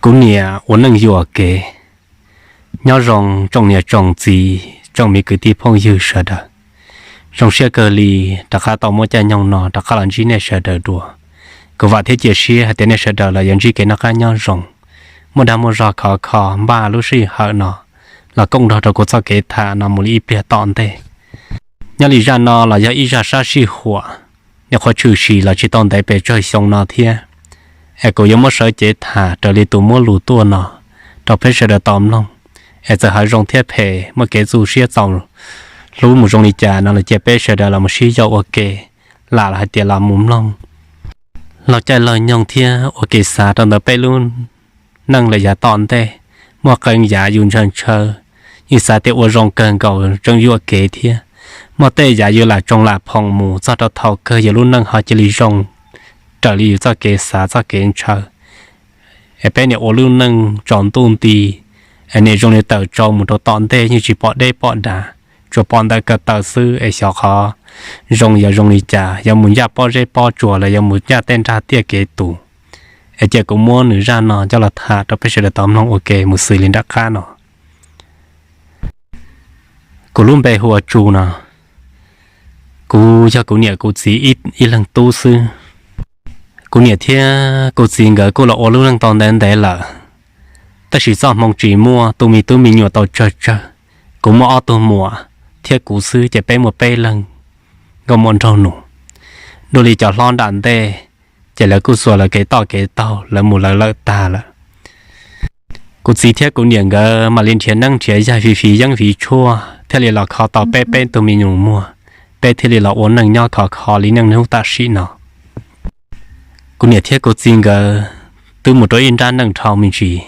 Kuv niam ua neej yuam kev. Nyob zoo tsoom niam tsoom txiv, tsoom me kwv tij phooj ywg sawv daws. Zoo siab kawg li rov qab tau muaj caij nyoog no rov qab los ntsib nej sawv daws dua. Kuv vam thiab cia siab hais tias nej sawv daws los yuav ntsib kev noj qab nyob zoo, muaj dag muaj zog khov kho npaj lub sij hawm no los koom nrog rau kuv txoj kev tham no mus li ib pliag tom ntej. Nyob li zaj no los yog ib zaj sab sij huam, nyuam qhuav tshwm sim los tsis tau ntev pes tsawg xyoo no thiab, es kuv yuav muab sawv cev tham raws li tus muab lus tuaj no rau peb sawv daws tau mloog, es txawm hais zoo thiab phem muaj kev txuj siab txaus hlub mus zoo li cas no los cia peb sawv daws los mus sib yaum ua ke, lam los hais tias los mus mloog laug caij laug nyoog thiab ua kev xav rau ntawm peb lub neej lawm yav tom ntej. Muaj qee yam yus ntshaw ntshaw, yus xav tias ua zoo kawg nkaus tseem yuam kev thiab. Muaj tej yam yus lam tsoos lam phoom mus txog rau thaum kawg yus lub neej ho cia li zoo raws li yus txoj kev xav txoj kev ntshaw. Es peb niam ua lub neej tsaus ntuj nti, es niam zoo li tawm tsau mus rau tom ntej yeej tsis pom deb pom dav, tsuas pom ntawm ko taw xwb es xyov qhov zoo yog zoo li cas, yog mus ncaj pob zeb pob tsuas los yog mus ncaj tej nrag tiaj kev tus. Es cia kuv muab nws zaj no coj los tham rau peb sawv daws tau mloog ua ke mus xws li nram qab no. Kuv lub npe hu ua Tsu no. Kuv yog kuv niam kuv txiv ib leeg tub xwb. Kuv niam thiab kuv txiv nkawd kuj los ua lub neej tau ntev ntev lawm, tab sis txoj hmoo tsis muaj, tu me tub me nyuam tau tsawg tsawg. Kuv muaj ob tug muam thiab kuv xwb ces peb muaj peb leeg nkauj muam nraug nus. Dua li cov hlob nram ntej, ces lawv kuj xuas lawv kev toj kev taug lawv mus lawv lawm tag lawm. Kuv txiv thiab kuv niam nkawd mam li nrhiav neeb nrhiav yaig fiv fiv yeeb fiv tshuaj thiaj li los kho tau peb peb tug me nyuam muag, peb thiaj li los ua neej nyob khov kho li niaj hnub tam sim no. Kuv niam thiab kuv txiv nkawd twb mus rau ib nrab neej dhau me ntsis.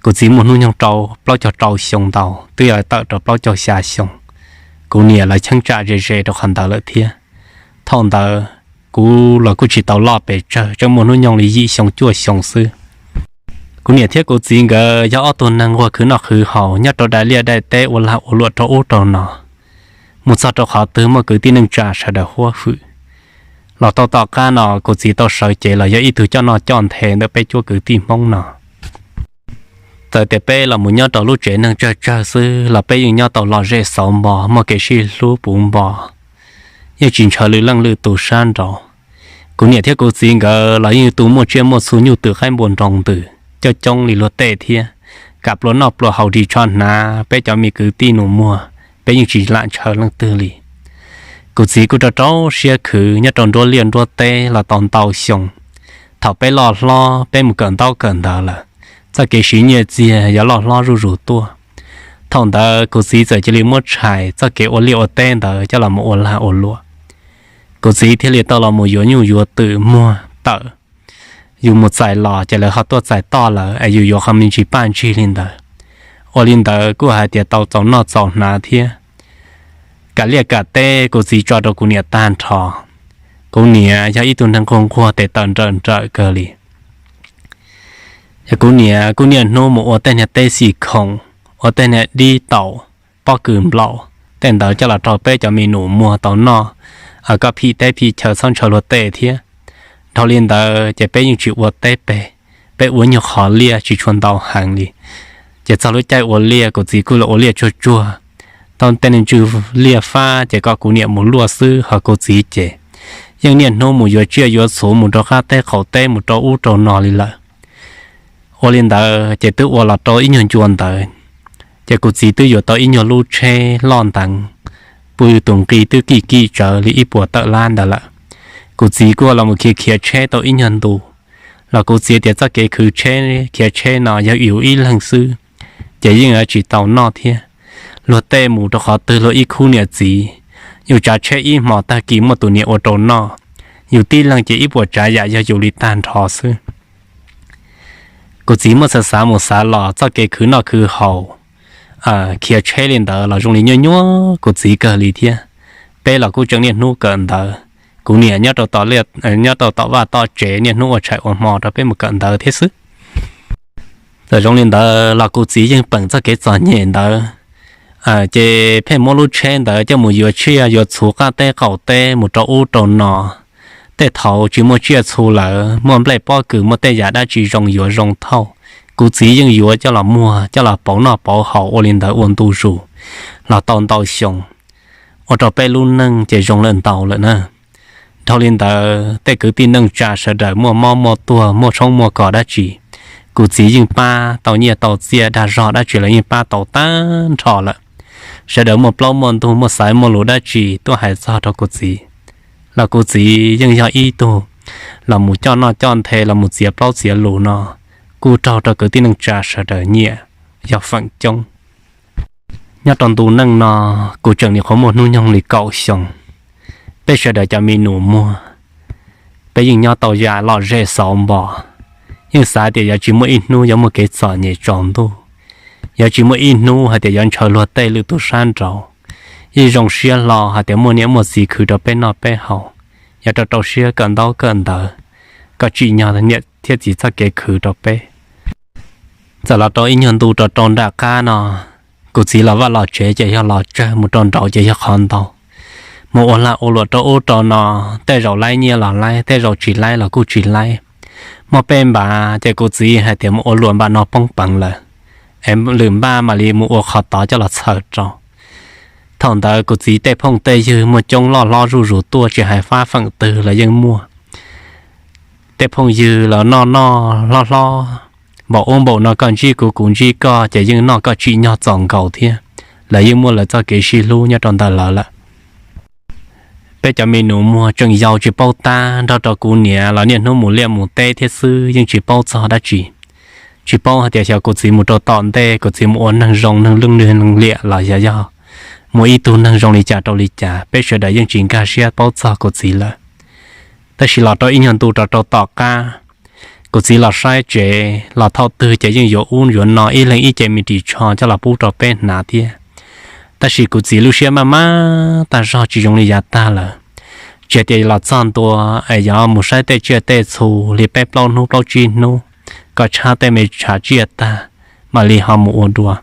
Kuv txiv muaj hnub nyoog rau plaub caug rau xyoo ntau, twb yuav tawm rau plaub caug xya xyoo. Kuv niam los cheeb tsam ze ze rau qhov ntawd lawm thiab. Thaum ntawd kuv los kuj tsis tau loj pes tsawg, tseem muaj hnub nyoog li yim xyoo cuaj xyoo xwb. Kuv niam thiab kuv txiv nkawd yog ob tug neeg nquag khwv noj khwv haus nyob rau daim liaj daim teb ua lag ua luam rau ub rau no, mus txog rau qhov twg muaj kwv tij neej tsa sawv daws huab hwm. Los tau tom qab no kuv txiv tau sawv cev los yog ib tug coj noj coj nthe ntawm peb cuab kwv tij Hmoob no. Txawm tias peb los mus nyob rau lub tsev neeg tsawg tsawg xwb los peb yeej nyob tau lom zem xauv npo, muaj kev sib hlub puv npo, yeej tsis ntshaw lwm leej lwm tus sab nraud. Kuv niam thiab kuv txiv nkawd los yeej tu muaj tsiaj muaj txhu nyuj twm qaib npua nroo ntws coob coob li luag tej thiab, kam pluas noj pluas haus ris tsho hnav peb cov me kwv tij nus muag, peb yeej tsis lam ntshaw leej twg li. Kuv txiv kuj rau rau siab khwv nyob rau nruab liaj nruab teb los tau ntau xyoo. Thaum peb loj hlob peb mus kawm ntaub kawm ntawv lawm, txoj kev siv nyiaj txiag yog loj hlob zuj zus tuaj. Thaum ntawd kuv txiv txawm cia li muab tshais txoj kev ua liaj ua teb ntawd coj los mus ua lag ua luam. Kuv txiv thiaj li tau los mus yuav nyuj yuav twm muag tawm. Yus mus txais los ces lawv ho tuaj txais toj lawm es yus yuav qhov me ntsis paj ntsig li ntawd. Ua li ntawd kuj hais tias tau txaus noj txaus hnav thiab. Kam liaj kam teb kuv txiv tso rau kuv niam tag nrho. Kuv niam yog ib tug neeg nquag nquag tes taw nrawm nrawm kawg li. Yog kuv niam kuj niaj hnub mus ua tej niag teb xim khoom, ua tej niag dib taum, pob kws nplaum, tej ntawd coj los rau peb cov me nus muag tau noj, koj phim teb phim chaw txhob ntshaw luag tej thiab. Dhau li ntawd ces peb yeej tsis ua teb peg, peb ua nyuag qhov liaj tsis tshua ntau heev li. Ces txog lub caij ua liaj kuv txiv kuj los ua liaj tsuag tsuag, tau tej neeg tswv liaj fab ces kom kuv niam mus luaj xwb, ho kuv txiv ces yeej niaj hnub mus yuav tsiaj yuav txhu mus rau qab teb qaum teb mus rau ub rau no li lawm. Ua li ntawd ces twb ua los rau ib nyuag ncua ntawd, ces kuv txiv twb yuav tau ib nyuag lub tsheb loj nteev, pw tus nqi twb kim kim tsawv li ib puas tawm lab ntawd lawm. Kuv txiv kuj los mus khiav khiav tsheb tau ib nyuag ntu, los kuv txiv tias txoj kev khwv tsheb khiav tsheb no yog yus ib leeg xwb, ces yeej tsis tau noj thiab. Luag tej mus rau qhov twg luag ib khub niam txiv, yus tsav tsheb ib hmos tag kis muaj tus niam ua rau noj, yus tib leeg ces ib puas tsav yam yog yus li tag nrho xwb. Kuv txiv muab xav xav mus xav los txoj kev khwv noj khwv haus, khiav tsheb li ntawd los zoo li nyuaj nyuaj kuv txiv kawg li thiab. Peb los kuj tseem niaj hnub kawm ntawv, kuv niam nyob rau tom vaj tom tsev niaj hnub ua tshais ua hmo rau peb mus kawm ntawv thiab xwb. Txawm zoo li ntawd los kuv txiv yeej peem txoj kev txom nyem ntawd, ces pheej muab lub tsheb ntawd coj mus yuav tsiaj yuav txhu qab teb qaum teb mus rau ub rau no. Tej thaum tsis muaj tsiaj txhu lawm, muaj nplej pob kws muaj tej yam dab tsi zoo yuav zoo thauj, Kuv txiv yeej yuav coj los muag coj los pauv noj pauv haus ua li ntawd ua ntu zus los tau ntau xyoo, ua rau peb lub neej ces zoo lawm ntau lawm na. Dhau li ntawd tej kwv tij neej tsa sawv daws muaj mob muaj tuag muaj tshoob muaj kos dab tsi, kuv txiv yeej pab tau nyiaj tau txiaj dag zog dab tsi los yeej pab tau tag nrho lawm. Sawv daws muaj plaub muaj ntug muaj xaiv muaj lus dab tsi tuaj hais txog rau kuv txiv los kuv txiv yeej yog ib tug los mus coj noj coj nthe los mus txiav plaub txiav lus no, kuj raug rau kwv tij neej tsa sawv daws nyiam yog feem coob. Nyob rau ntu neej no, kuv tseem nyuam qhuav muaj hnub nyoog li kaum xyoo. Peb sawv daws cov me nus muag, peb yeej nyob tau yam lom zem xauv npo, yeej xav tias yuav tsis muaj ib hnub yuav muaj kev txom nyem tsaus ntuj, yuav tsis muaj ib hnub hais tias yuav ntshaw luag tej lwm tus sab nraud. Yeej zoo siab hlo hais tias muaj niam muaj txiv khwv rau peb noj peb haus, yuav rau rau siab kawm ntaub kawm ntawv, kom tsim nyog niam thiab txiv txoj kev khwv rau peb. Txawm los rau ib nyuag ntu rau rau nram qab no, kuv txiv los vaj los tsev ces yog los tsawg, mus rau nraud ces yog qhov ntau, mus ua lag ua luam rau ub rau no, tej zaum laib nyiaj los laib, tej zaum tsis laib los kuj tsis laib. Muaj peb npav ces kuv txiv hais tias mus ua luam npaum no poob peev lawm, es lwm npav mam li mus ua qhov tod coj los txhawm rau. Thaum ntawd kuv txiv tej phooj tej ywg muaj coob loj hlob zuj zus tuaj, tsis hais fab feem twg los yeej muaj. Tej phooj ywg los noj noj hlob hlob, npaum ub npaum no koj ntsib kuv kuv ntsib koj ces yeej noj kom tsim nyog txaus nkaus thiab. Lawv yeej muaj lawv txoj kev sib hlub nyob rau ntawm lawv lawm. Peb cov me nus muag tseem yau tsis paub tab, nrog rau kuv niam los niaj hnub mus liaj mus teb thiab xwb, yeej tsis paub txog dab tsi. Tsis paub hais tias xyov kuv txiv mus rau tom ntej, kuv txiv mus ua neeg zoo neeg leej neeg liam los xyov yog mus ib tug neeg zoo li cas rau li cas, peb sawv daws yeej tsis nkag siab paub txog kuv txiv lawm. Tab sis los rau ib nyuag ntu rau rau tom qab, kuv txiv los saib tsev los thaum twg ces yeej yuav ub yuav no ib leeg ib ce me ris tsho coj los pub rau peb hnav thiab. Tab sis kuv txiv lub siab maj maj tag zog tsis zoo li yav tag lawm. Tsis hais tias los txog ntua es yuav mus saib tej tsiaj tej txhu li peb plaub hnub plaub tsib hnub, kom tshab tej me tshav tsiaj tag mam li ho mus ua dua.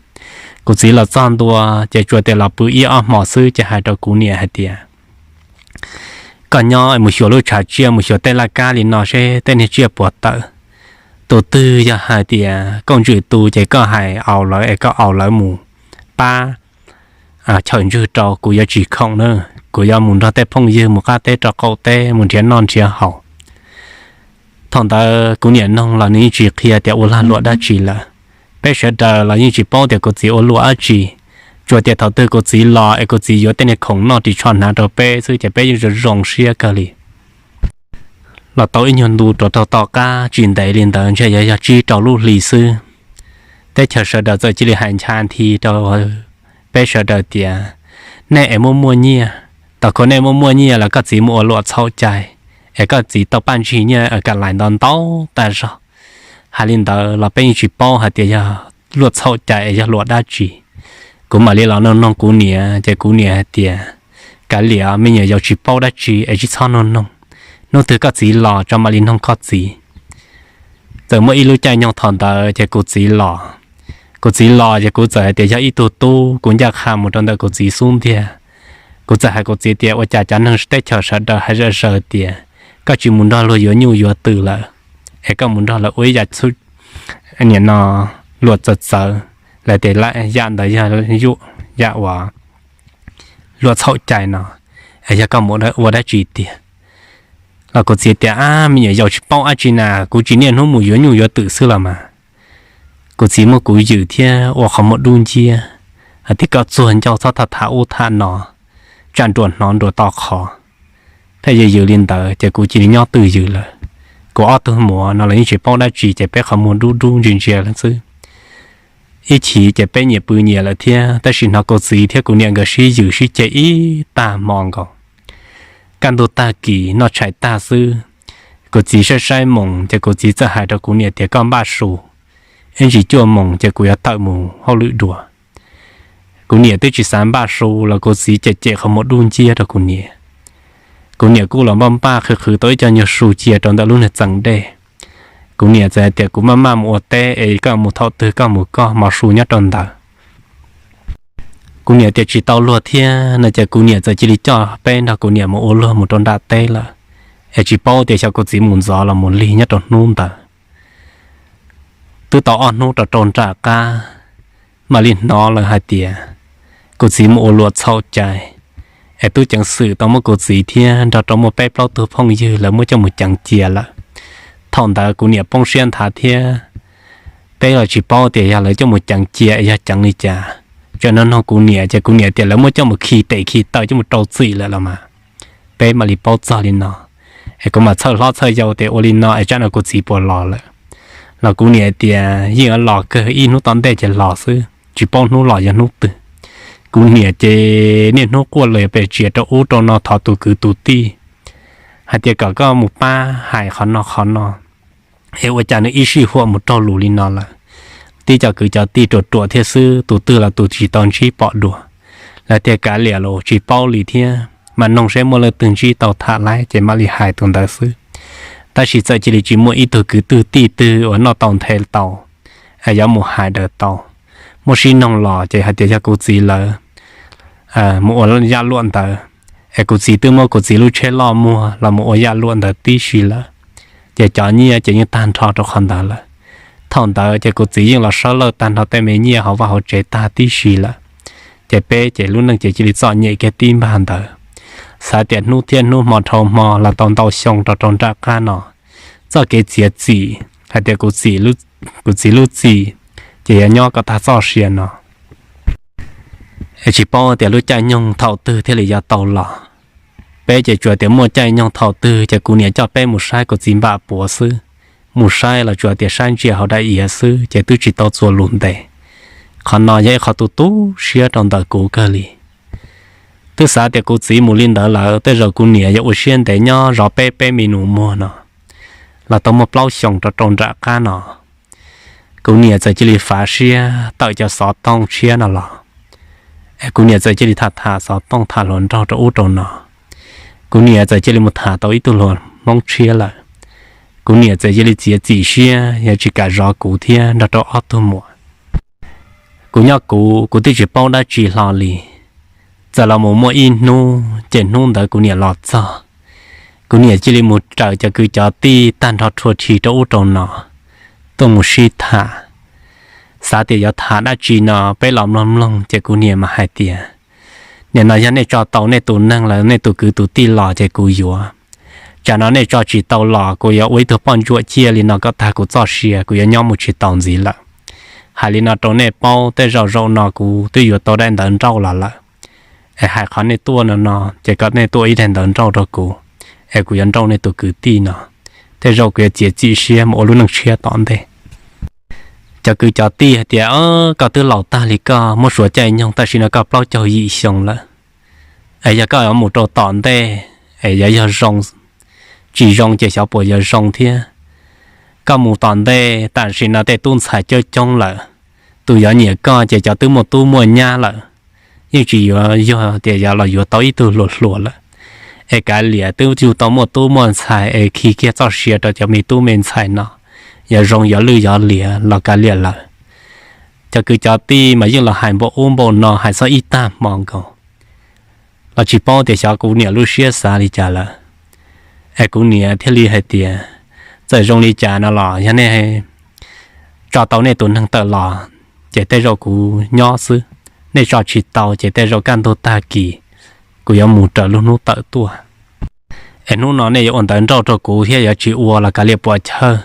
Kuv txiv los txog ntua ces tsuas tias los pw ib ob hmos xwb ces hais rau kuv niam hais tias, koj nyob mus xyuas lub tshav tsiaj, mus xyuas tej laj kab li no seb tej niag tsiaj puas tawm. Tus twg yog hais tias koj ntswm tu ces koj hais aus lawv es koj aus lawv mus pab chawm ntswg rau, kuv yuav tsis khoom na. Kuv yuav mus nrog tej phooj ywg mus qab teb rau qaum teb mus nrhiav noj nrhiav haus. Thaum ntawd kuv niam noog los nws yeej tsis qhia tias ua lag luam dab tsi lawm. Peb sawv daws los yeej tsis paub tias kuv txiv ua luam dab tsi, tsuas tias thaum twg kuv txiv los es kuv txiv yuav tej niag khoom noj ris tsho hnav rau peb xwb ces peb yeej zoo zoo siab kawg li. Los tau ib nyuag ntu rau rau tom qab tsis ntev li ntawd ntshe yuav yog tsib rau lub hli xwb, teb chaws sawv daws txawm cia li hais ncha nthi rau peb sawv daws tias, nej es muaj muaj nyiaj, tau kho nej muaj muaj nyiaj los koj txiv mus ua luam txhaum cai, es koj txiv tau paj ntsig nyiaj kam lais ntau ntau tag zog. Hais li ntawd los peb yeej tsis paub hais tias yog luam txhaum cai es yog luam dab tsi. Kuv mam li los noog noog kuv niam ces kuv niam hais tias, kav liam, me nyuam yaus tsis paub dab tsi es tsis txhob noog noog. Hnub twg koj txiv los tso mam li noog koj txiv. Txawm muaj ib lub caij nyoog thaum ntawd ces kuv txiv los. Kuv txiv los ces kuv txawm hais tias yog ib tug tub, kuv ncaj qha mus rau ntawm kuv txiv xub ntiag. Kuv txawm hais kuv txiv tias ua cas cov neeg teb chaws sawv daws hais zom zaws tias koj tsis mus nrog luag yuav nyuj yuav twm lawm, es koj mus nrog lawv ua ib yam txhub, nim no luam txawv txawv, lawv tias yam ntawd yog yam uas luam txhaum cai no, es yog koj mus ua dab tsi tiag? Los kuv txiv tias, ab, me nyuam yaus tsis paub dab tsi na, kuv tsis niaj hnub mus yuav nyuj yuav twm xwb los mas. Kuv txiv muab kuv yws thiab ua qhov muag dub nciab, hais tias koj txuag ncauj txhob tham tham ub tham no, tsam nruas hnov nruas to qhov. Thiaj yws yws li ntawd ces kuv cia li nyob twj ywm lawm. Kuv ob tug muam no los yeej tsis paub dab tsi ces peb qhov muag dub dub ntsia ntsia lawm xwb. Ib chim ces peb nyias pw nyias lawm thiab, tab sis hnov kuv txiv thiab kuv niam nkawd sib yws sib ceg ib tag hmo nkaus. Kaj ntug tag kis noj tshais tag xwb, kuv txiv saib saib moos ces kuv txiv txawm hais rau kuv niam tias koj npaj su, ib ntsis cuaj moos ces kuv yuav tawm mus hauj lwm dua. Kuv niam twb tsis xav npaj su los kuv txiv cem cem qhov muag dub nciab rau kuv niam. Kuv niam kuj los npaj npaj qhwv qhwv tau ib co nyuag su cia rau ntawm lub niag txeem dej. Kuv niam txawm hais tias kuv maj maj mus ua teb es koj mus thaum twg koj mus koj, mov su nyob rau ntawd. Kuv niam tias tsis tau luag thiab no ces kuv niam txawm cia li coj peb nrog kuv niam mus ua luag mus rau nram teb lawm, es tsis paub tias xyov kuv txiv mus ntxov los mus lig nyob rau hnub ntawd. Twb tau ob hnub rau rau nram qab, mam li hnov lawv hais tias kuv txiv mus ua luam txhaum cai, es tub ceev xwm tau muab kuv txiv thiab nrog rau muaj peb plaub tug phooj ywg lawv muab coj mus ceev cia lawm. Thaum ntawd kuv niam poob siab nthav thiab, peb los tsis paub tias yog lawv coj mus ceev cia es yog ceev li cas. Tseem nug nug kuv niam ces kuv niam tias lawv muab coj mus khi tes khi taw coj mus rau txim lawm los mas. Peb mam li paub txog li no, es kuv mam txhawj hlob txhawj yau tias ua li no es tsam no kuv txiv puas los lawm. Los kuv niam tias yeej yuav los kawg, ib hnub tom ntej ces los xwb, tsis paub hnub los yog hnub twg. Kuv niam ces niaj hnub quaj los pes tsias rau ub rau no thov tus kwv tus tij hais tias kom koj mus pab hais qhov no qhov no, es ua cas nws ib sij huam mus raug lus li no lawm. Tib cov kwv cov tij ruam ruam thiab xwb, tus twg los tus tsis tau ntsib pom dua. Lawv tias kav liam los tsis paub li thiab, mas noog seb muaj leej twg ntsib tau tham lawm ces mam li hais tus ntawd xwb. Tab sis txawm cia li tsis muaj ib tug kwv tij twg uas noj tau nthe tau, yuav mus hais daws tau. Muab sib noog los ces hais tias yog kuv txiv lawv mus ua yaj luam ntawd, es kuv txiv twb muab kuv txiv lub tsheb loj muag los mus ua yaj luam ntawd tib si lawm, ces cov nyiaj ces yeej tag nrho rau qhov ntawd lawm. Thaum ntawd ces kuv txiv yeej los sawb lawj tag nrho tej me nyiaj hauv vaj hauv tsev tag tib si lawm. Ces peb ces lub neej ces cia li txom nyem kiag tib npag ntawd. Xav tias hnub thiab hnub hmo dhau hmo los tau ntau xyoo rau rau nram qab no, txoj kev txiav txim hais tias kuv txiv, kuv txiv lub txim ces yuav nyob kom tag txoj sia no. Es tsis paub tias lub caij nyoog thaum twg thiaj li yuav tau los. Peb ces tsuas tias muaj caij nyoog thaum twg ces kuv niam coj peb mus saib kuv txiv npam puav xwb. Mus saib los tsuas tias saib ntsia hauv daim iav xwb ces twb tsis tau txuas lus ntes. Qhov no yog ib qhov tu tu siab rau ntawm kuv kawg li. Twb xav tias kuv txiv mus li ntawd lawm tej zaum kuv niam yuav ua siab ntev nyob zov peb peb me nus muag no. Los tau muaj plaub xyoos rau rau nram qab no, kuv niam txawm cia li fav siab tawm cov xov tooj tshiab no los. Es kuv niam txawm cia li tham tham xov tooj tham hluas nraug rau ub rau no. Kuv niam txawm cia li mus tham tau ib tug hluas Hmoob tshiab lawm. Kuv niam txawm cia li txiav txim siab yuav tsis kam zov kuv thiab nrog rau ob tug muam. Kuv nyob kuv, kuv twb tsis paub dab tsi hlo li. Txawm los mus muaj ib hnub ces hnub ntawd kuv niam los txog, kuv niam cia li mus raws cov kwv cov tij tag nrho rhua rhi rau ub rau no tuaj mus sib tham. Xav tias yuav tham dab tsi no peb los mloog mloog ces kuv niam mas hais tias, nim no yog nej tso tau nej tus neeg los nej tus kwv tus tij los ces kuv yuav. Tsam no nej tso tsis tau los kuv yuav ua ib tug poj ntsuam ciaj li no kom tag kuv txoj sia, kuv yuav nyob mus tsis tau ntxiv lawm. Hais li no rau nej paub, tej zaum zaum no kuv twb yuav tau daim ntawv nrauj los lawm. Es hais qhov nej tuaj no no ces kom nej tuaj ib daim ntawv nrauj rau kuv, es kuv yuav nrauj nej tus kwv tij no. Tej zaum kuv yuav txiav txim siab mus ua lub neej tshiab tom ntej. Cov kwv cov tij hais tias, koj twb laus tag li koj, muab suav caij nyoog tam sim no koj plaub caug yim xyoo lawm, es yog koj yuav mus rau tom ntej es yuav yog zoo, tsis zoo ces xyov puas yuav zoo thiab. Koj mus tom ntej tam sim no tej tub ntxhais coob coob lawm, tus yuav nyiam koj ces cov twb muaj tub muaj nyab lawm, yeej tsis yuav yog tias yuav los yuav tau ib tug hluas hluas lawm. Es kav liam, twb yug tau muaj tub muaj ntxhais es khi kiag txoj sia rau cov me tub me ntxhais no, yuav zoo yuav lwj yuav liam los kav liam lawm. Cov kwv cov tij mas yeej los hais npaum ub npaum no hais txog ib tag hmo nkaus, los tsis paub tias xyov kuv niam lub siab xav li cas lawm. Es kuv niam thiaj li hais tias, txawm zoo li cas no los yog nej tso tau nej tus neeg tawm los ces tej zaum kuv nyob xwb, nej tso tsis tau ces tej zaum kaj ntug tag kis kuv yuav mus raws lub hnub tawm tuaj. Es hnub no nej yuav ua ntawv nrauj rau kuv thiab yuav tsis ua los kav liam puas chawj.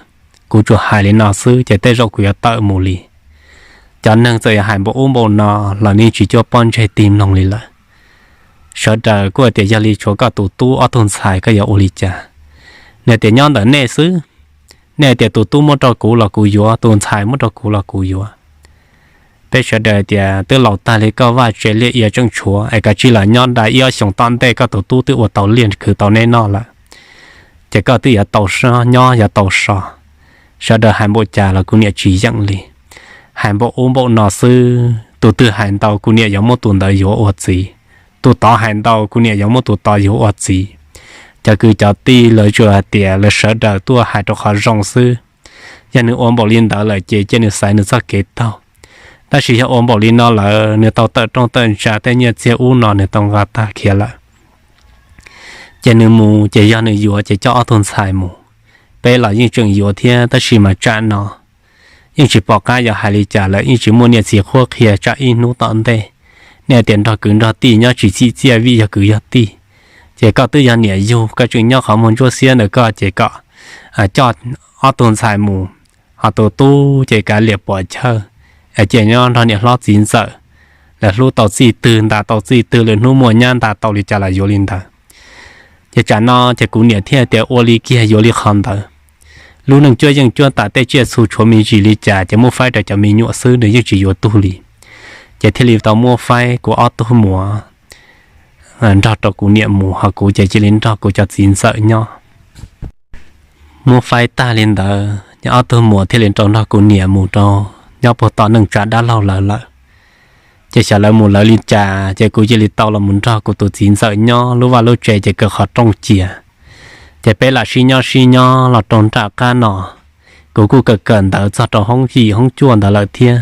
Kuv tsuas hais li no xwb ces tej zaum kuv yuav tawm mus li. Cov neeg txawm yuav hais npaum ub npaum no los nej tsis cuab pob ntseg tig mloog li lawm. Sawv daws kuj tias, yog li tshuav koj tus tub ob tug ntxhais koj yuav ua li cas? Nws tias nyob ntawm nej xwb. Nej tias tus tub muab rau kuv los kuv yuav, tus ntxhais muab rau kuv los kuv yuav. Peb sawv daws tias twb laus tag li koj, vaj tse liaj ia tseem tshuav, es kav tsij los nyob da ib ob xyoos tom ntej koj tus tub twb ua tau liaj khwv tau neb noj lawm, ces koj twb yuav tau nyob yuav tau so. Sawv daws hais npaum cas los kuv niam tsis yeem li. Hais npaum ub npaum no xwb, tus twg hais ntau kuv niam yuav muab tus ntawd yuav ua txiv, tus tod hais ntau kuv niam yuav muab tus tod yuav ua txiv. Cov kwv cov tij lawv tsuas hais tias lawv sawv daws tuaj hais rau qhov zoo xwb. Yog nws ua npaum li ntawd lawm ces cia nws xaiv nws txoj kev taug. Tab sis yog ua npaum li no lawm nws tau tawm rooj tawm ntsa tej nyiaj txiag ub no nws tau nqa tag khiav lawm. Ces nws mus ces yog nws yuav ces coj ob tug ntxhais mus. Peb los yeej tseem yuav thiab tab sis mas tsam no yeej tsis pom qab yuav hais li cas lawm, yeej tsis muaj niam txiv qhuab qhia tsam ib hnub tom ntej nej tias nrog kwv nrog tij nyob tsis txim txiaj vim yog kwv yog tij. Ces koj twb yog niam yug, koj tseem nyob qhov muag ntsuab xiab ntawm koj ces kom coj ob tug ntxhais mus, ho tus tub ces kav liam pov chawj, ces nyob nrog niam hlob txiv ntxawm, lawv hlub tau txij twg nta tau txij twg, lwm hnub muaj nyab nta tau li cas los yuav li ntawd. Ces tsam no ces kuv niam thiaj tias ua li kiag yuav li qhov ntawd. Lub neej cuab yeej cuab tam, tej tsiaj txhu tshuav me ntsis li cas ces muab faib rau cov me nyuam xwb, nws yeej tsis yuav tug li. Ces thiaj li tau muab faib kuv ob tug muam nrog rau kuv niam mus, ho kuv ces cia li nrog kuv cov txiv ntxawm nyob. Muab faib tag li ntawd, ob tug muam thiaj li rau nrog kuv niam mus rau nyob puag tom neej tsa dab laug lawv lawm. Ces xyov lawv mus lawv li cas, ces kuv cia li tau los mus nrog kuv tus txiv ntxawm nyob lub vaj lub tsev ces kaw qhov rooj cia. Ces peb lam sib nyob sib nyob los rau nram qab no, kuv kuj kawm kawm ntawv txog rau hoob yim hoob cuaj ntawd lawm thiab.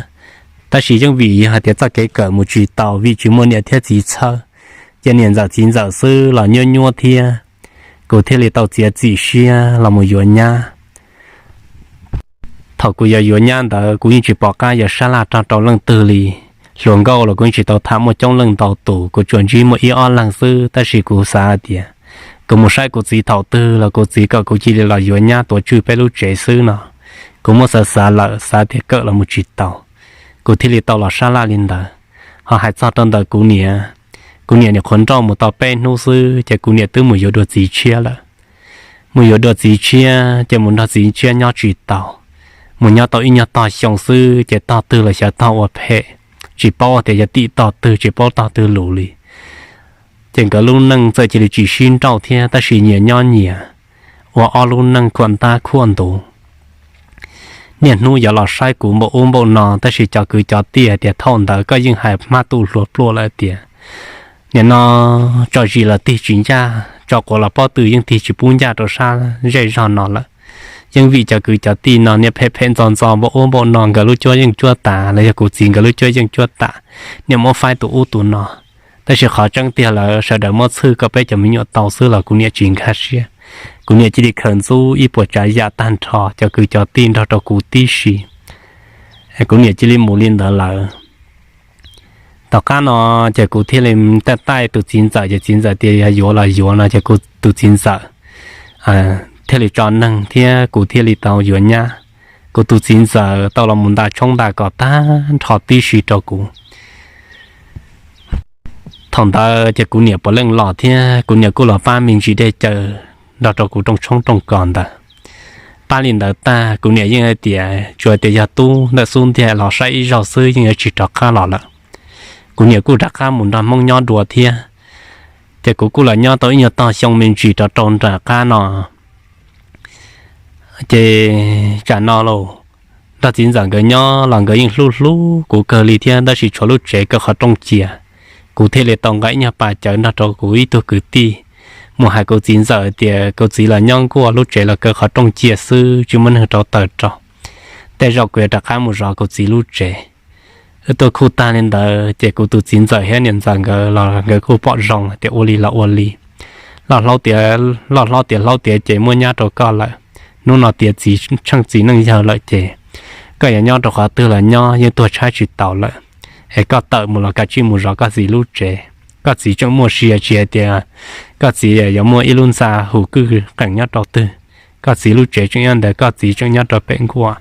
Tab sis yeej vim yog hais tias txoj kev kawm mus tsis tau vim tsis muaj niam thiab txiv txhawb, ces niam ntxawm txiv ntxawm xwb los nyuab nyuab thiab, kuv thiaj li tau txiav txim siab los mus yuav nyab. Thaum kuv yuav yuav nyab ntawd kuv yeej tsis pom qab yuav sab laj rog rau leej twg li. Hluas nkauj los kuv yeej tsis tau tham muaj coob leej ntau tus, kuv tsuas ntsib muaj ib ob leeg xwb, tab sis kuv xav hais tias kuv mus saib kuv txiv thaum twg los kuv txiv kom kuv cia li los yuav nyab tuav tswj peb lub tsev xwb no. Kuv muab xav xav lawm, xav tias kawm los mus tsis tau, kuv thiaj li tau los sab laj li ntawd. Ho hais txog rau ntawm kuv niam, kuv niam nyuam qhuav nrauj mus tau peb hnub xwb ces kuv niam twb mus yuav dua txiv tshiab lawm. Mus yuav dua txiv tshiab ces mus nrog txiv tshiab nyob tsis tau. Mus nyob tau ib nyuag tog xyoo xwb ces tog twg los xyov tog ua phem, tsis paub tias yog tim tog twg, tsis paub tog twg lus li. Ces nkawd lub neej txawm cia li tsis sib nrauj thiab, tab sis nyias nyob nyias, ua ob lub neej khuam ntab khuam ntuv. Niaj hnub yuav los saib kuv npaum ub npaum no, tab sis cov kwv cov tij hais tias thaum ntawd koj yeej hais hmab tu hluas pluaj lawm tias, nim no tso zis los tig tsis ncaj, tso quav los pob tw yeej tig tsis pub ncaj rau sab zej zog no lawm. Yeej vim cov kwv cov tij no niaj phem phem ntxo ntxo npaum ub npaum no, nkawd lub cuab yeej cuab tas los yog kuv txiv nkawd lub cuab yeej cuab tas, niaj muab faib tus ub tus no. Tab sis qhov tseeb tiag lawm sawv daws muab txhwj kom peb cov me nyuam tau xwb los kuv niam tsis nkag siab. Kuv niam cia li khaws ntxub ib puas tsav yam tag nrho, cov kwv cov tij nrog rau kuv tib si. Kuv niam cia li mus li ntawd lawm. Tom qab no ces kuv thiaj li taij taij tus txiv ntxawm, ces txiv ntxawm tias yog yuav los yuav no, ces kuv tus txiv ntxawm thiaj li tso neeg thiab kuv thiaj li tau yuav nyab. Kuv tus txiv ntxawm tau los mus nta tshoob nta kos tag nrho tib si rau kuv. Thaum ntawd ces kuv niam puav leej los thiab kuv niam kuj los pab me ntsis dej cawv nrog rau kuv rooj tshoob rooj kos ntawd. Pab li ntawd tag kuv niam yeej hais tias tsuas tias yog tub ntawm xub ntiag los saib ib zaug xwb yeej yuav tsis rov qab los lawm. Kuv niam kuj rov qab mus nrog Hmoob nyob dua thiab. Ces kuv kuj los nyob tau ib nyuag tog xyoo me ntsis rov rau nram qab no. Ces tsam no los nrog txiv ntxawm nkawd nyob los nkawd yeej hlub hlub kuv kawg li thiab, tab sis tshuav lub tsev kaw qhov rooj cia. Kuv thiaj li tau nqa ib nyuag pas cawv nrog rau kuv ib tug kwv tij mus hais kuv txiv ntxawm tias kuv txiv los nyob nkuaj, lub tsev los kaw qhov rooj cia xwb, tsis muaj neeg rauv taws rau. Tej zaum kuv yuav rov qab mus zov kuv txiv lub tsev. Wb tuaj khuj tag li ntawd ces kuv tus txiv ntxawm thiab niam ntxawm nkawd los nkawd kuj pom zoo tias ua li los ua li. Loj hlob tiav, loj hlob tiav hlob tiav ces muaj nyab rau koj lawm. Hnub no tiav txiv tsheej txiv neej yawg lawm ces koj yuav nyob rau qhov twg los nyob, yeej tuag tshaib tsis taus lawm. Es koj tawm mus los kav tsij mus zov koj txiv lub tsev. Koj txiv tseem muaj sia, tsis hais tias koj txiv yuav muaj ib lub ntxa hum kwj qeem nyob rau twg, koj txiv lub tsev tseem nyob ntawd, koj txiv tseem nyob rau pem nkuaj.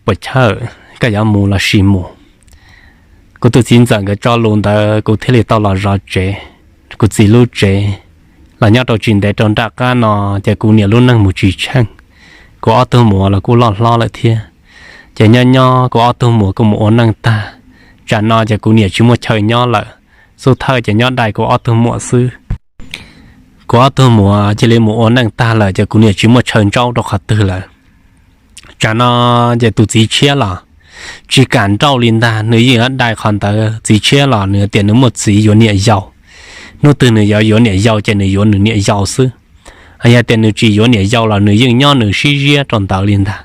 Puas chawj, koj yuav mus los sis mus. Kuv tus txiv ntxawm nkawd tso lus ntawd kuv thiaj li tau los zov tsev, kuv txiv lub tsev. Los nyob rau tsis ntev rau nram qab no ces kuv niam lub neej mus tsis tsheej. Kuv ob tug muam los kuj loj hlob lawm thiab. Ces nyob nyob kuv ob tug muam kuj mus ua neej tag. Tsam no ces kuv niam tsis muaj chaw nyob lawm. Xub thawj ces nyob dai kuv ob tug muam xwb. Kuv ob tug muam cia li mus ua neej tag lawm ces kuv niam tsis muaj chaw ntsaub rau qhov twg lawm. Tsam no ces tus txiv tshiab los tsis kam nrauj li ntag, nws yeej dai qhov ntawd. Txiv tshiab los nws tias nws muaj txiv yuav niam yau. Hnub twg nws yuav yuav niam yau ces nws yuav nws niam yau xwb. Yog tias nws tsis yuav niam yau los nws yeej nyob nws sib ziab rau ntawd li ntag.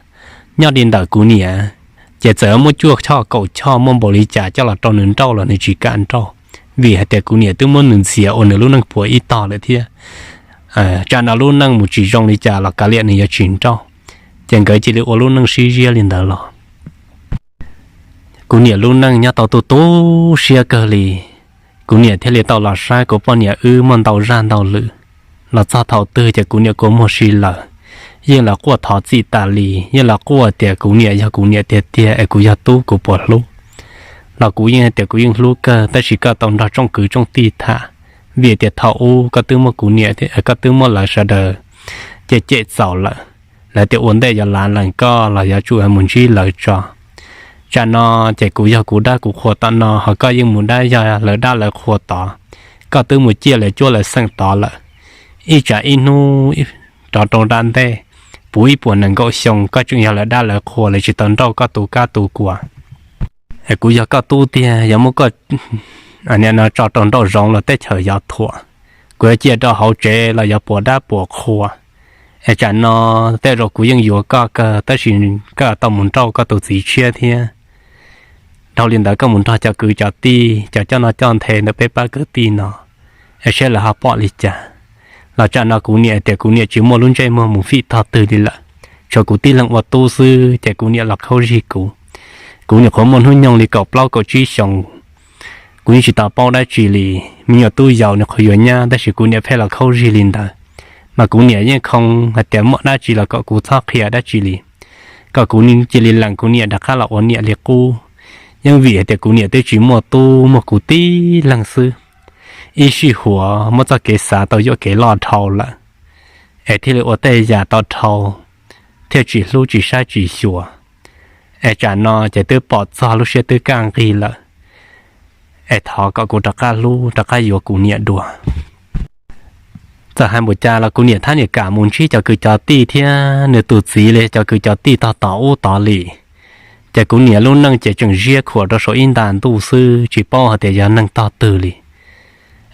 Nyob li ntawm kuv niam, ces txawm muab cuaj choj kaum choj muaj npaum li cas coj los rau nws nrauj los nws tsis kam nrauj, vim hais tias kuv niam twb muab nws ntxias ua nws lub neej puas ib tog lawm thiab. Tsam no lub neej mus tsis zoo li cas los kav liam nws yuav tsis nrauj. Ces nkawd cia li ua lub neej sib ziab li ntawd los. Kuv niam lub neej nyob tau tu tu siab kawg li. Kuv niam thiaj li tau los saib kuv poj niam wb muaj ntau zaj ntau lwm. Los txog thaum twg ces kuv niam kua muag si lawm, yeej los quaj thov txim tas li, yeej los quaj tias kuv niam yog kuv niam tiag tiag es kuv yog tub kuv puas hlub. Los kuv yeej tias kuv yeej hlub kawg, tab sis koj tau nrog tsoom kwv tsoom tij tham, vim tias thaum ub koj twb muab kuv niam, koj twb muab lawv sawv daws cem cem txaus lawm. Lawv tias ua ntej yuav lav lees koj los yuav tsum mus ntsib lawv tso. Tsam no ces kuv yog kuv dab kuv qhua tom no, ho koj yeej mus dab yog lawv dab lawv qhua tod. Koj twb mus ciaj lawv cuab lawv xeem tod lawm. Ib tsam ib hnub rov rau nram ntej, puv ib puas nees nkaum xyoo koj tseem yog lawv dab lawv qhua, lawv tsis tau nrauj koj tu kab tu kua. Es kuv yog koj tub tiag, yuav muab koj tso rau nraum zoov los teb chaws yuav thuam. Kuv yuav cia rau hauv tsev los yuav puas dab puas qhua. Es tsam no tej zaum kuv yeej yuav koj kawg, tab sis koj tau mus nrauj koj tus txiv tshiab thiab. Dhau li ntawd koj mus nrog cov kwv cov tij, cov coj noj coj nthe ntawm peb pab kwv tij no, es seb lawv ho pom li cas. Los tsam no kuv niam tias kuv niam tsis muaj lub ntsej muag mus fim tog twg li lawm, tshuav kuv tib leeg ua tub xwb ces kuv niam los khaub zig kuv. Kuv nyuam qhuav muaj hnub nyoog li kaum plaub kaum tsib xyoos, kuv yeej tsis tau paub dab tsi li. Me nyuam tub yaus nws qhuav yuav nyab tab sis kuv niam pheej los khaub zig li ntawd. Mas kuv niam yeej khoo hais tias muaj dab tsi los kom kuv txhob qhia dab tsi li, kom kuv cia li lees kuv niam rov qab los ua niam li qub. Yeej vim hais tias kuv niam twb tsis muaj tub, muaj kuv tib leeg xwb. Ib sij huam muab txoj kev xav tau yuam kev loj dhau lawm, es thiaj li ua tej yam tau dhau, thiaj tsis hlub tsis saib tsis xyuas. Es tsam no ces twb pom txog lub siab twb kaj nqig lawm, es thov kom kuv rov qab hlub rov qab yuav kuv niam dua. Txawm hais npaum cas los kuv niam thiab niam kam mus ntsib cov kwv cov tij thiab nws tus txiv li cov kwv cov tij tog tod ub tod li. Ces kuv niam lub neej ces tseem ziab khuam rau saum ib nta ntuj xwb, tsis paub hais tias yog neeg tog twg li.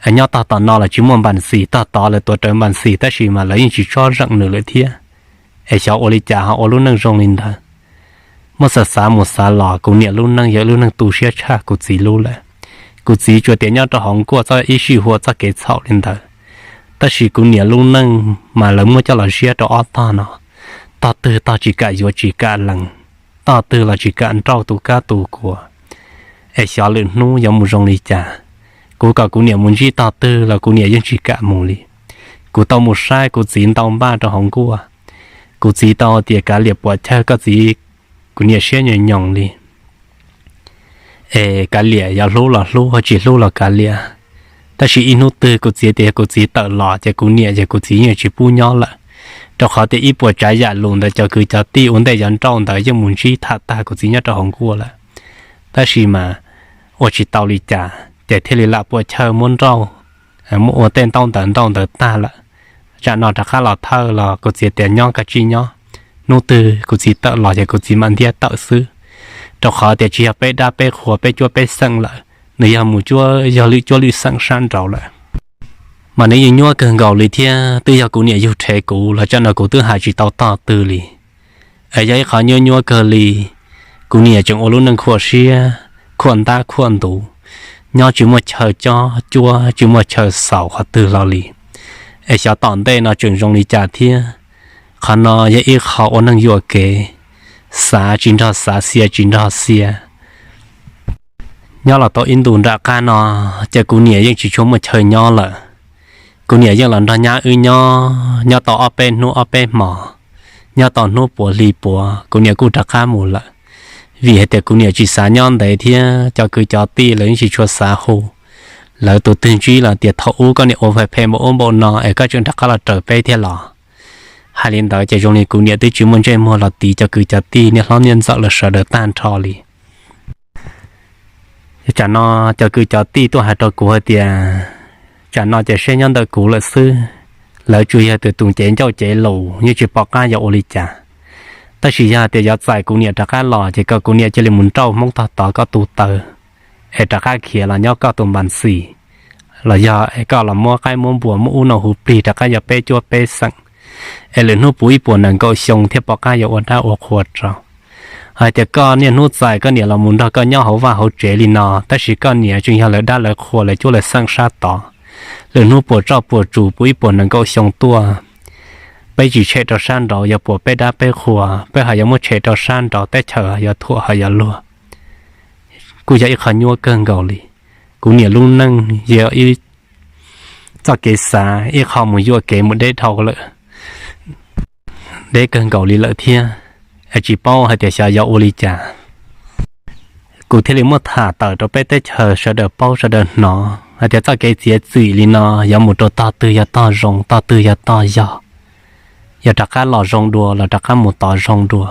Nyob tog tom no los tsis muaj npas xis, tog tod lawv tuav rawv npas xis tab sis mas lawv yeej tsis tsob zeem nws lawm thiab. Es xyov ua li cas ho ua lub neej zoo li ntawd. Muab xav xav mus xav los kuv niam lub neej yog lub neej tu siab tshaj kuv txiv lub lawm. Kuv txiv tsuas tias nyob rau hauv nkuaj txoj ib sij huam txoj kev txhaum li ntawd, tab sis kuv niam lub neej mas lawv muab coj los ziab rau ob tog no. Tog twg tog tsis kam yuav tsis kam lees, tog twg los tsis kam nrauj tu kab tu kua. Es xyov lwm hnub yuav mus zoo li cas. Kuv kom kuv niam mus ntsib tog twg los kuv niam yeej tsis kam mus li. Kuv tau mus saib kuv txiv ntau npaj rau hauv nkuaj. Kuv txiv tau tias kav liam puam chawj koj txiv, kuv niam siab nyoos nyoos li. Es kav liam, yog hlub los hlub, tsis hlub los kav liam. Tab sis ib hnub twg kuv txiv tias yog kuv txiv tawm los ces kuv niam ces kuv txiv yeej tsis pub nyob lawm, rau qhov tias ib puas tsav yam lus ntawd cov kwv cov tij ua ntej yuav nrauj ntawd yeej mus ntsib tham tag kuv txiv nyob rau hauv nkuaj lawm. Tab sis mas ua tsis tau li cas ces thiaj li lam puam chawj muab nrauj, muab ua tej ntaub ntawv nrauj ntawd tag lawm. Tsam no rov qab los thawj los kuv txiv tias nyob koj tsis nyob, hnub twg kuv txiv tawm los ces kuv txiv mam ntiab tawm xwb, rau qhov tias tsis yog peb dab peb qhua peb cuab peb xeem lawm, nws yog mus cuab yog lwm cuab lwm xeem sab nraud lawm. Mas nws yeej nyuaj kawg nkaus li thiab, twb yog kuv niam yug rhe kuv los tsam no kuv twb hais tsis tau tog twg li. Es yog ib qhov nyuaj nyuaj kawg li. Kuv niam tseem ua lub neej khuam siab khuam ntab khuam ntuv, nyob tsis muaj chaw cob cuab tsis muaj chaw xaus qhov twg los li. Es xyov tom ntej no tseem zoo li cas thiab. Qhov no yog ib qho ua neeg yuam kev, xav tsis nrog xav xia tsis nrog xia. Nyob los tau ib ntus nram qab no, ces kuv niam yeej tsis tshua muaj chaw nyob lawm. Kuv niam yeej los nrog nyab wb nyob, nyob tau ob peb hnub ob peb hmos, nyob tau hnub puav hli puav kuv niam kuj rov qab mus lawm. Vim hais tias kuv niam tsis xav nyob ntev thiab cov kwv cov tij lawv yeej tsis tshua xav hu. Lawv tus twg ntsib los tias thaum ub koj niam ua phem phem npaum ub npaum no es koj tseem rov qab los raws peb thiab los. Hais li ntawd ces zoo li kuv niam twb tsis muaj ntsej muag los tiv cov kwv cov tij niam hlob niam ntxawm los sawv daws tag nrho li. Tsam no cov kwv cov tij tuaj hais rau kuv hais tias, tsam no ces seb nyob ntawm kuv lawm xwb. Lawv tsuas yog tus tus cev ncauj cev lus yeej tsis pom qab yuav ua li cas. Tab sis yog tias yuav txais kuv niam rov qab los ces kom kuv niam cia li mus nrauj hmoob tog tod koj tus taw, es rov qab khiav los nyob koj tus npas xis, los yog es koj los muab qaib muab npuas muab ub no hu plig rov qab yuav peb cuab peb xeem, es lwm hnub puv ib puas nees nkaum xyoo thiaj pom qab yuav ua dab ua qhua rau. Hais tias koj niaj hnub txais koj niam los mus nrog koj nyob hauv vaj hauv tsev li no, tab sis koj niam tseem yog lawv dab lawv qhua lawv cuab lawv xeem sab tod. Lwm hnub puas tsoj puas tsus puv ib puas nees nkaum xyoo tuaj, Peb tsis tshem rau sab nraud yuav puas peb dab peb qhua, peb ho yuav muab tshem rau sab nraud teb chaws yuav thuam ho yuav luag. Kuj yog ib qho nyuaj kawg nkaus li. Kuv niam lub neej yog ib txoj kev xav ib qho mus yuam kev mus deb dhau lawm, deb kawg nkaus li lawm thiab, es tsis paub hais tias xyov yuav ua li cas. Kuv thiaj li muab tham tawm rau peb teb chaws sawv daws paub sawv daws hnov hais tias txoj kev txiav txim li no yuav mus rau tog twg yog tog zoo, tog twg yog tog yog, yog rov qab los zoo dua los rov qab mus tod zoo dua.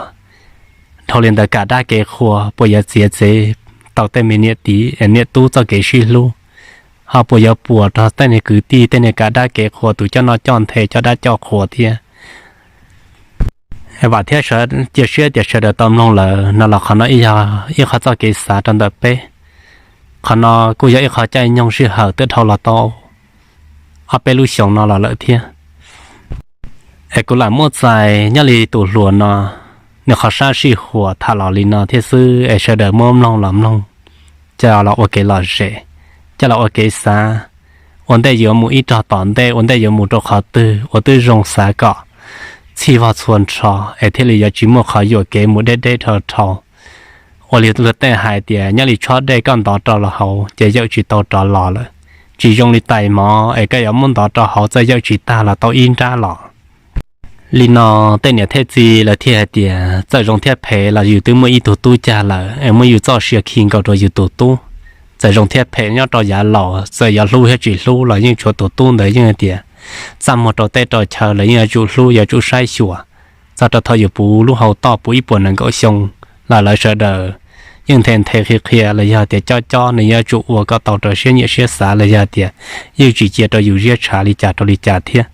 Dhau li ntawd kam dab kev qhua puas yuav txiav txev tau tej me niam txiv niam tub txoj kev sib hlub, ho puas yuav puas rau tej niag kwv tij tej niag kam dab kev qhua tus coj noj coj nthe coj dab coj qhua thiab. Vam thiab cia siab tias sawv daws tau mloog lawm no los qhov no yog ib qho txoj kev xav rau ntawm peb. Qhov no kuj yog ib qho caij nyoog sij hawm twb dhau los tau ob peb lub xyoos no los lawm thiab. Es kuv lam muab txais nyob li tus hluas no, nws qhov sab sij huam tham los li no thiab xwb es sawv daws muab mloog los mloog, coj los ua kev lom zem, coj los ua kev xav, ua ntej yuav mus ib rog tom ntej, ua ntej yuav mus rau qhov twg ua twb zoo xav kom txhij vog txhua nrho, es thiaj li yuav tsis muaj qhov yuam kev mus deb deb dhau dhau. Ua li luag tej hais tias nyob li tshob dej koj ntov rau los hauv ces yawm tsis tau rov los lawm. Tsis zoo li tais mov es koj yuav muab ntov rau hauv txawm yawm tsis tag los tau ib nrab los. Li no tej niam thiab txiv lawv thiaj hais tias txawm zoo thiab phem los yus twb muaj ib tug tub cag lawm es muab yus txoj sia khi nkaus rau yus tus tub. Txawm zoo thiab phem nyob rau yav laus txawm yuav hlub thiab tsis hlub los yeej tshuav tus tub ntawd yeej hais tias txaj muag rau teb rau chaw los yeej yuav tsum hlub yuav tsum saib xyuas. Txog rau thaum yus puv lub hau toj puv ib puas nees nkaum xyoo los lawv sawv daws yeej nthe nthe qhia qhia los yog tias cob cob nws yuav tsum ua kom tau rau siab nyiam siab xav los yog tias yeej tsis cia rau yus ziab tshav li cas rau li cas thiab.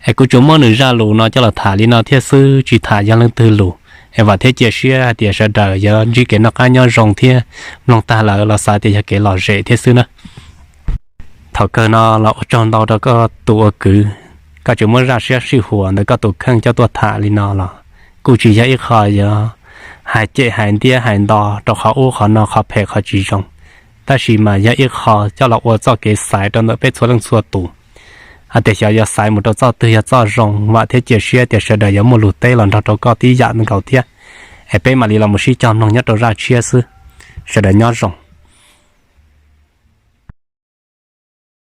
Es kuv tsuas muab nws zaj lus no coj los tham li no thiab xwb tsis tham yog leej twg lus. Es vam thiab cia siab hais tias sawv daws yuav ntsib kev noj qab nyob zoo thiab mloog tag lawm los xav tias yog kev lom zem thiab xwb na. Thaum kawg no los ua tsaug ntau rau koj tus ua kwv, koj tseem muab zaj siab sij huam ntawm koj tus kheej coj tuaj tham li no los kuj tsis yog ib qho yuav hais cem hais ntiab hais nto rau qhov ub qhov no qhov phem qhov tsis zoo, tab sis mas yog ib qho coj los ua txoj kev xaiv rau ntawm peb txhua leej txhua tus hais tias xyov yuav xaiv mus rau txoj twg yog txoj zoo. Vam thiab cia siab tias sawv daws yuav muaj lus teb los nrog rau koj tib yam nkaus thiab. Es peb mam li los mus sib cog mloog nyob rau zaj tshiab xwb. Sawv daws nyob zoo.